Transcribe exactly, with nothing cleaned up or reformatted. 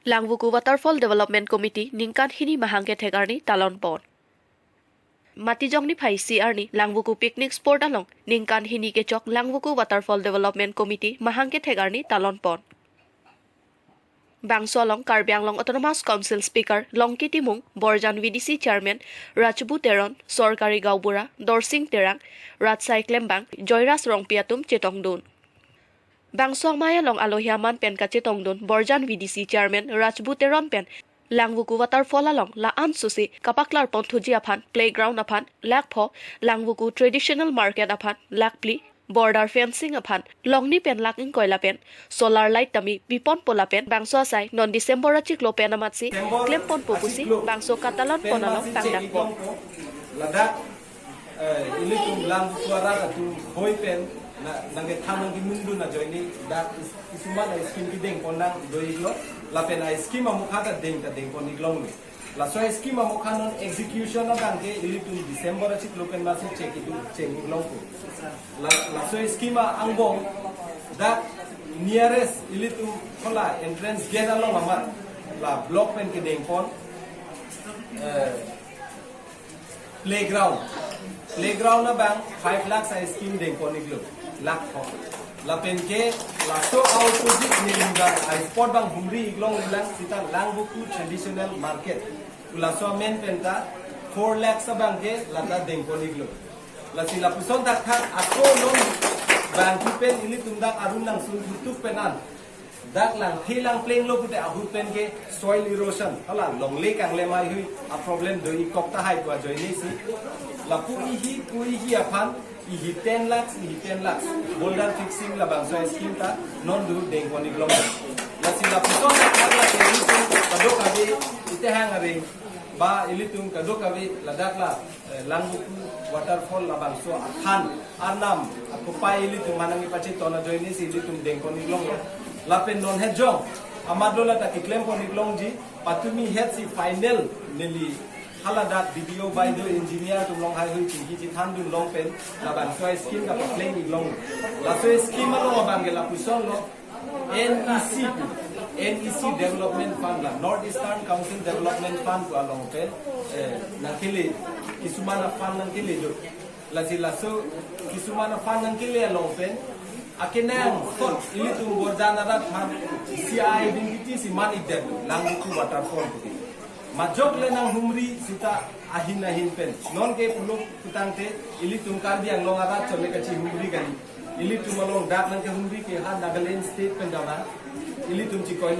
Langvoku Waterfall Development Committee ningkan hini mahang kethek arni talon pon. Matijong niphai isi arni Langvoku Picnic Spot along ningkan hini kechok Langvoku Waterfall Development Committee mahang kethek arni talon pon. Bangso along Karbi Anglong Autonomous Council Speaker Longki Timung, Borjan V D C Chairman Rajbu Teron, Sorkari Gaonbura Dorsing Terang, Rajsai Klembang, Joyras Rongpi atum chetongdun. Bangso amei along alohi aman pen kachetongdun Borjan V D C Chairman Rajbu Teron pen Langvoku Waterfall along la-an susi kapaklar ponthuji aphan playground aphan lakh pho, Langvoku Traditional Market aphan lakh phli, border fencing aphan longni pen lakh ingkoi lapen solar light tame piponpo lapen bangso asai non December achiklo pen amatsi December klempon po pusi achiklo bangso katalon pen pon along masi pangdak check pon. Ikongpo. Ladak, eh, ilitum Langvoku arat atum hoi pen na nangkethan nangkimundun ajoine dak is- isuman a scheme kedeng pon nang doiklo lapen a scheme amokha ta deng ta deng pon iklong lo. Laso scheme amokha non execution abang ke ilitum December achiklo pen masi check idu cheng iklong ko. La laso scheme angbong dak nearest ilitum kola entrance gate along amat la block pen kedeng pon, eh, playground. Playground abang five lakhs a scheme deng pon iklo. Lakh pho. Lapen ke laso a opposite neli bang a spot bang humri iklong ilang sita Langvoku Traditional Market. Laso amen pen ta four lakhs abang ke lata deng pon iklo. Lasi lapuson thakthak ako non bangki pen ilitum dak arum nangsun thutuk pen an dak lang thi lang pleng lo pute ahut pen ke soil erosion hala longle kangle mei hui a problem do ikok tahai pu ajoine si. Lapu ihi pu ihi aphan ihi ten lakhs, ihi ten lakhs. Boulder fixing labangso scheme ta non do deng pon iklong. Lasi lapuson thakthak la ke ilitum kadokave ite hang are ba ilitum kadokave ladak la, eh, Langvoku Waterfall labangso athan arnam akopai ilitum manang ipacheton ajoine si ilitum deng pon iklong lo. Lapen non hejong amat do lata keklem pon iklongji patumi het si final neli haladak D P O baido engineer atum along haihui chingki chethandun long pen labangso scheme ta papleng iklong. Laso scheme along abang ke lapuson lo, N E C, N E C Development Fund la, North Eastern Council Development Fund pu along pen, eh, nangkele, kisuman a fund nangkele do. Lasi laso, kisuman a fund nangkele along pen, akenang, ilitum Borjan arat aphan, C I identity si man idet, Langvoku Waterfall pu. Majok le nanghumri sita ahin ahin pen. Non ke pulo putangte, ilitum Karbi Anglong arat chole kachihumri kali. Ilitum along dak nangkehumri ke ha Nagaland State pen dana. Ilitum chikoi